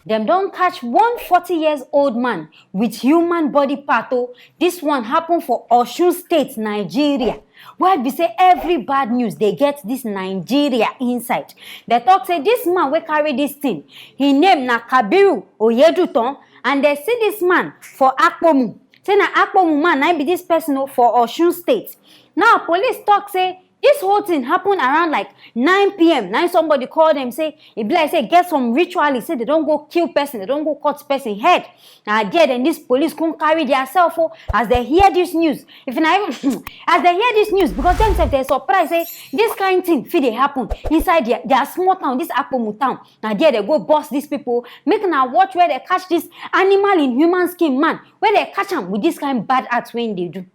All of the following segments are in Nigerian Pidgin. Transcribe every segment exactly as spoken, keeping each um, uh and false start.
Dem don catch one forty years old man with human body part o. This one happen for Osun State, Nigeria, where be say every bad news dey get this Nigeria inside. Dem talk say this man wey carry this thing, him name na Kabiru Oyeduton, and dem see this man for Akpomu. Say na Akpomu man na im be this person o for Osun State. Now police talk say this whole thing happen around like nine p m. Na im somebody call dem say e be like say e get some ritualist say dem don go kill person, dem don go cut person head. Na there dem this police come carry their self o as dem hear this news. If na even as dem hear this news, because dem sef dem surprise say this kind thing fit dey happen inside their, their small town, this Akpomu town. Na there dem go burst these people. Make una watch where dem catch this animal in human skin man, where dem catch am with this kind bad act wey im dey do.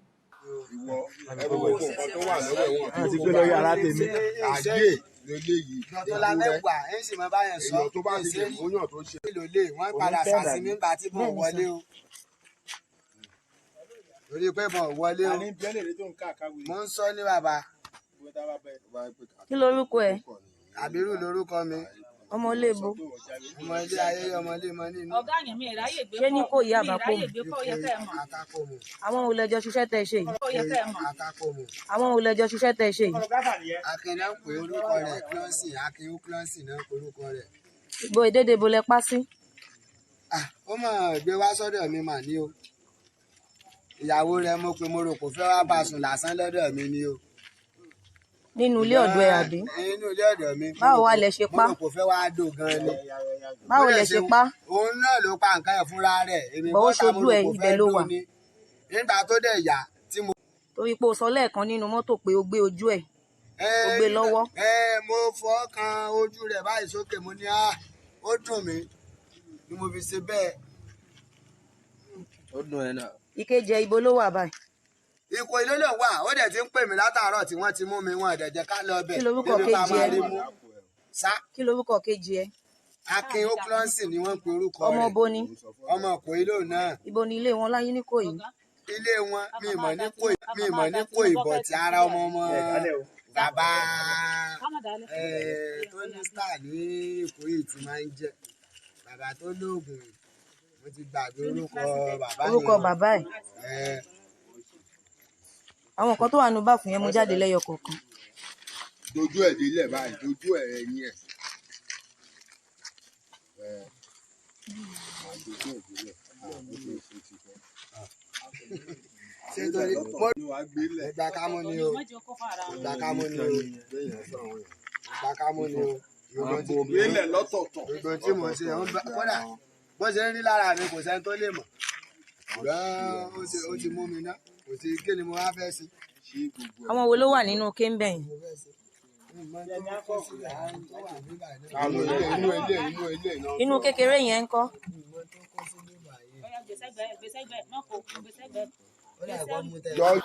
Ìwọ, ẹ wo gbogbo nǹkan tó wà lọ́wọ́ wọn. Wọ́n ti gbé lọ yàrá tèmi. Ayé lélẹ́yìí. Ìjọ tó la mẹ́wàá, ẹ̀ ń sì máa bá yẹn sọ. Èèyàn tó bá ti lè múyàn tó ṣe. Kí ló lè? Wọ́n padà sàsí mi nígbà tí mò ń wọlé o. Torí pé mò ń wọlé o. Àní bí ẹlẹ́rìí tó ń ká àkáwé. Mo ń sọ ní bàbá. Kí lorúkọ ẹ? Àbírù lórúkọ mi. Ọmọ ilé ibo? Ọmọ ilé ayé, ọmọ ilé mọ nínú. Ọ̀gá yẹn mi ìráyè gbé Ṣé ní kọ́. Kò yí àbápò? Mi ìráyè gbé kọ́, ó yẹ kẹ́ ẹ mọ̀. Akápòmù. Àwọn wo lẹjọ ṣiṣẹ́ tẹ ṣe yìí? Ó yẹ kẹ́ ẹ mọ̀. Akápòmù. Àwọn wo lẹjọ ṣiṣẹ́ tẹ ṣe yìí? Akin náà ń pè orúkọ rẹ̀, Clancy, Akin Clancy náà ń pè orúkọ rẹ̀. Ibo ìdédé bo lẹ pa sí? Ah, ó mọ̀ gbé wá sọ́dọ̀ mi mà ní o. Ìyàwó rẹ̀ mo pè mo rò kò fẹ́ wá bá a sùn lásán lọ́dọ̀ mi ni o. Nínú ilé ọ̀dọ̀ ẹ àbí? Inú ilé ọ̀dọ̀ mi. Báwo wá lẹ ṣe pa? Mo rò kò fẹ́ wá dò gan ni. Báwo lẹ ṣe pa? Òun náà ló pa nǹkan ẹ̀ fúnra rẹ̀. Èmi Bọ̀ ó bọ́ta mo ṣojú rò ẹ, kò ibẹ̀ fẹ́ ló dò wà. Ni. Nígbà tó dẹ̀ yá tí mo. Torí pé o sọ lẹ́ẹ̀kan nínú mọ́tò pé o gbé ojú ẹ̀, o gbé lọ́wọ́. Ẹ, mo fọ́ kan ojú rẹ̀ báyìí sókè, mo ní, "Ah, ó dùn mí," ni mo fi ṣe bẹ́ẹ̀. Ó dùn ẹ náà. Ìkejì ẹ, ibo ló wà báyìí? Ìkòyí ló lè wà, ó dẹ̀ ti ń pè mí látàárọ̀ tí wọ́n ti mú mi, wọn ò dẹ̀ jẹ́ ká lọ bẹ̀. Kí lorúkọ Débi pa kejì máa ẹ? Rí mú. Sá, Kí lorúkọ kejì ẹ? Akin Ókúlọ́nsì ni wọ́n ń pe orúkọ Ọmọ rẹ̀. Bo ni? Ọmọ Ìkòyí lòun náà. Ibo ni ilé wọn láyé ní Kòyí? Ilé wọn, mi ì mọ̀ ní Kòyí, mi ì mọ̀ ní Kòyí bọ̀ tí ara ọmọ ọmọ bàbá ẹ̀ tó ní star ní Ìkòyí ti máa ń jẹ́. Bàbá tó lóògùn yìí, mo ti gbàgbé orúkọ bàbá yẹn. Orúkọ bàbá ẹ̀. Ẹ, Àwọn nǹkan tó wà nínú báàfù yẹn mú jáde lẹ́yọ kọ̀ọ̀kan. Dojú ẹ̀ délẹ̀ báyìí, dojú ẹ̀ ẹ̀yìn ẹ̀. Ẹ, dojú ẹ̀ délẹ̀. Ah, ó ti ṣe ti fẹ́. Ṣé torí mo Ni wàá gbé lẹ̀. Ìgbà ká mú ni o. Ìgbà ká mú ni o. Ìgbà ká mú ni o. Gbogbo tí Gbé lẹ̀ lọ́tọ̀ọ̀tọ̀. Gbogbo tí mo ṣe, ó ń bá, kódà bó ṣe ń rí lára mi kò sẹ́ni tó lè mọ̀. Ṣùgbọ́n ó ti, ó ti mú mi ná. Kò sí kí ni mo wá fẹ́ sí. Àwọn wo ló wà nínú kéńbẹ̀ yẹn? Inú ilé, inú ilé, inú ilé náà. Inú kékeré yẹn ń kọ́?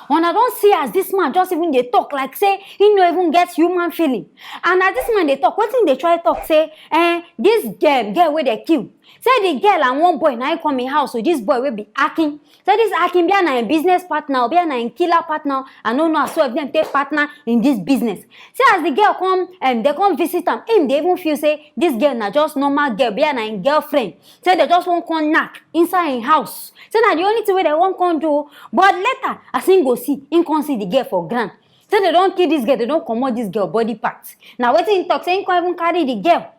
Una don see as this man just even dey talk like say he no even get human feeling. And as this man dey talk, wetin dey try talk say, eh, this girl, girl wey dey kill, say the girl and one boy na him come him house with this boy wey be Akin. Say this Akin, bia na him business partner, bia na him killer partner. I no know as so if dem take partner in this business. Say as the girl come, um, they come visit am, him dey even feel say this girl na just normal girl, bia na him girlfriend. Say they just wan come knack inside him house. Say na the only thing wey they wan come do. But later, as him go see, him come see the girl for ground. Say they don kill this girl, they don comot this girl body part. Na wetin him talk, say him come even carry the girl.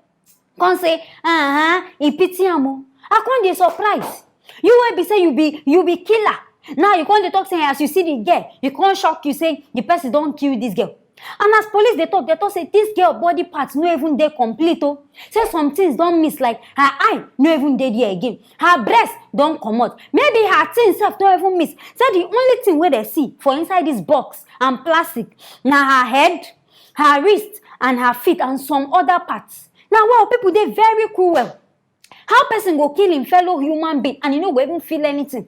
Come say, uh-huh, he pity am o. I come dey surprise. You wey be say you be, you be killer. Now you come dey talk say as you see the girl, you come shock you say the person don kill this girl. And as police dey talk, they talk say this girl body part no even dey complete o. Say some things don miss, like her eye no even dey there again. Her breast don comot. Maybe her thing sef no even miss. Say the only thing wey they see for inside this box and plastic na her head, her wrist and her feet and some other parts. Na wow, people dey very cruel. How person go kill him fellow human being and he no go even feel anything?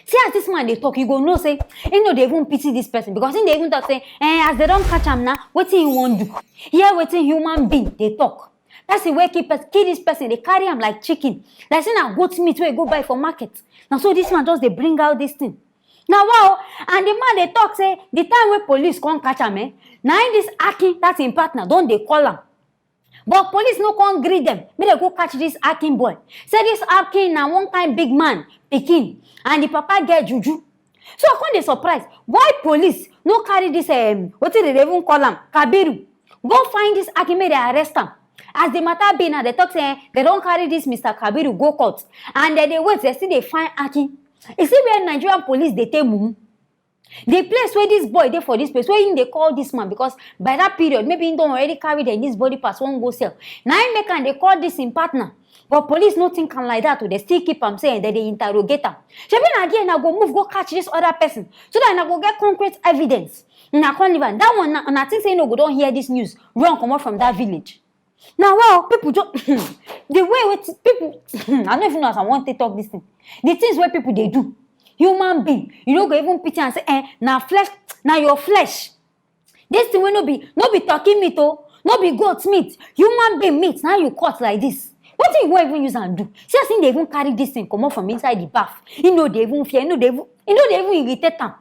See as this man dey talk, you go know say he no dey even pity this person, because he dey even talk say, eh, as they don catch am now, wetin he wan do? Hear wetin human being dey talk. Person wey kill person, kill this person, dey carry am like chicken, like say na goat meat wey you go buy for market. Na so this man just dey bring out this thing. Na wow, and the man dey talk say the time wey police come catch am, eh, na him this Akin, that him partner, don dey call am. But police no come gree dem make dem go catch this Akin boy. Say this Akin na one kind big man pikin, and the papa get juju. So I come dey surprise why police no carry this, um, wetin dem dey even call am, Kabiru, go find this Akin, make dem arrest am. As the matter be now, dem talk say, eh, dem don carry this Mister Kabiru go court, and dem dey wait, dem still dey find Akin. You see where Nigerian police dey take mumu? The place where this boy dey for this place, where him dey call this man, because by that period, maybe he don already carry dem this body pass, wan go sell. Na him make am dey call this him partner. But police no think am like that o, dem still keep am, say dem dey interrogate am. Shebi na there una go move go catch this other person, so that una go get concrete evidence. Una come leave am. That one, na, una think say he no go don hear this news, run comot from that village. Na wa o, people just the way wey people I no even know as I wan take talk this thing. The things wey people dey do, human being, you no go even pity am, say, eh, na flesh, na your flesh. This thing wey no be, no be turkey meat o, no be goat meat, human being meat, na you cut like this. Wetin you wan even use am do? See as him dey even carry this thing comot from inside the baff. He no dey even fear, he no dey even, he no dey even irritate am.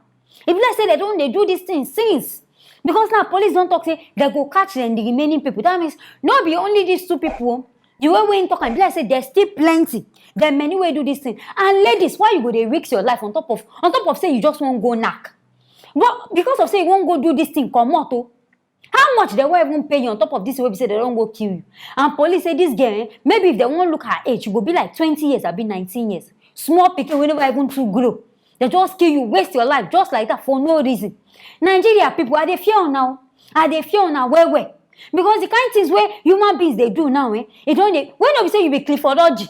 E be like say dem don dey do this thing since, because now police don talk say dem go catch dem, the remaining people. That means no be only these two people o. The way wey him talk am, e be like say there's still plenty, dem many wey do this thing. And ladies, why you go dey risk your life on top of, on top of say you just wan go knack? But because of say you wan go do this thing comot o, how much dem wan even pay you on top of this thing wey be say dem don go kill you? And police say this girl, eh, maybe if dem wan look her age, she go be like twenty years abi nineteen years. Small pikin wey never even too grow, dem just kill you, waste your life just like that for no reason. Nigeria people, I dey fear una o. I dey fear una well well, because the kind things wey human beings dey do now, eh, e don dey, wey no be say you be Clifford Orji.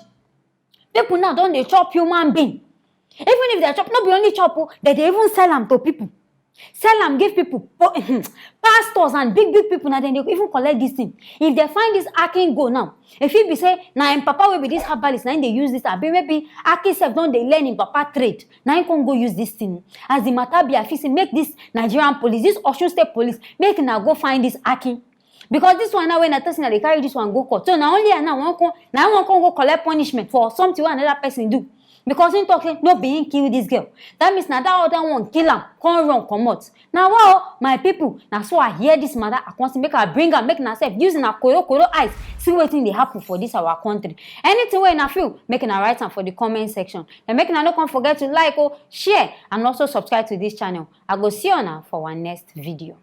People now don dey chop human being. Even if dem chop, no be only chop o, dem dey even sell am to people. Sell am give people. Po- pastors and big big people, na dem dey even collect this thing. If dem find this Akin go now, e fit be say na him papa wey be this herbalist, na him dey use this, abi maybe Akin sef don dey learn him papa trade, na him come go use this thing. As the matter be, I feel say make this Nigerian police, this Osun State police, make una go find this Akin. Because this one now, when I tell say na dey carry this one go court, so na only her now wan come, na wan come go collect punishment for something wey another person do. Because him talk say no be him kill this girl. That means na that other one kill am, come run comot. Na wa o, my people, na so I hear this matter, I come say make I bring am, make una sef use una koro koro eyes see wetin dey happen for this our country. Anything wey una feel, make una write am for the comment section. And make una no come forget to like o, share, and also subscribe to this channel. I go see una for our next video.